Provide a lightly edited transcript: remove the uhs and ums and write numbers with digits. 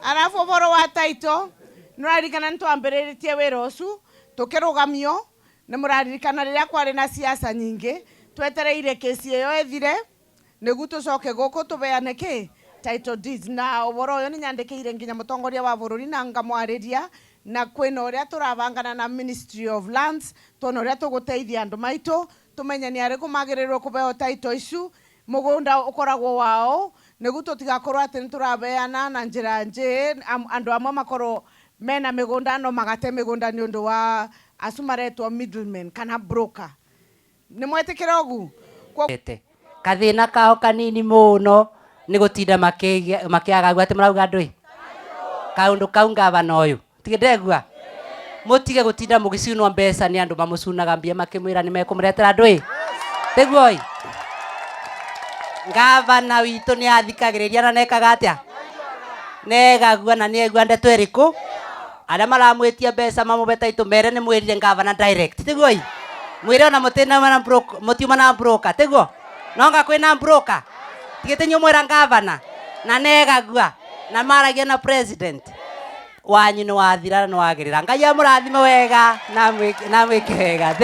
Arabu ũhoro wa title, nĩũraririkana nĩtwambĩrĩrĩtie wĩra ũcu tũkĩrũgamio. Nĩ mũraririkana rĩrĩa kwarĩ na siasa nyingĩ, twetereire kesi ĩyo ĩthire nĩguo tũcoke gũkũ tũbeane kĩ title deeds. Na ũhoro ũyũ nĩ nyandĩkĩire nginya mũtongoria wa bũrũri na ngamwarĩria, na kwĩna ũrĩa tũrabangana na Ministry of Lands, tuone ũrĩa tũgũteithia andũ maitũ, tũmenye nĩ arĩkũ magĩrĩirwo kũbeo title icu, mũgũnda ũkoragwo wao, nĩguo tũtigakorwo atĩ nĩ tũrabeana na njĩra njĩ andũ amwe makorwo mena mĩgũnda no magate mĩgũnda nĩ ũndũ wa acu maretwo middlemen kana broker. Nĩ mwetĩkĩra ũgu? Ete kathina kao kanini muno ni gutinda makiagagua ati marauga andu kaundu kau ngavana uyu tigindegua mutige gutinda mugicunwo mbeca ni andu mamucunaga mbia makimwira ni mekumuretera andu i tiguo i ngavana witu ni athikagiriria na nekaga atia negagua na niegua ndeto iriku aria maramwitia mbeca mamube title mere ni mwirire ngavana direct, tiguo i mwire ona mutina na broker, mutiuma na broker, tiguo nonga kwina broker tigite nyumwira ngavana na negagua na maragia na president wanyu ni wathira na niwagirira. Ngai amurathime wega na mwike wega.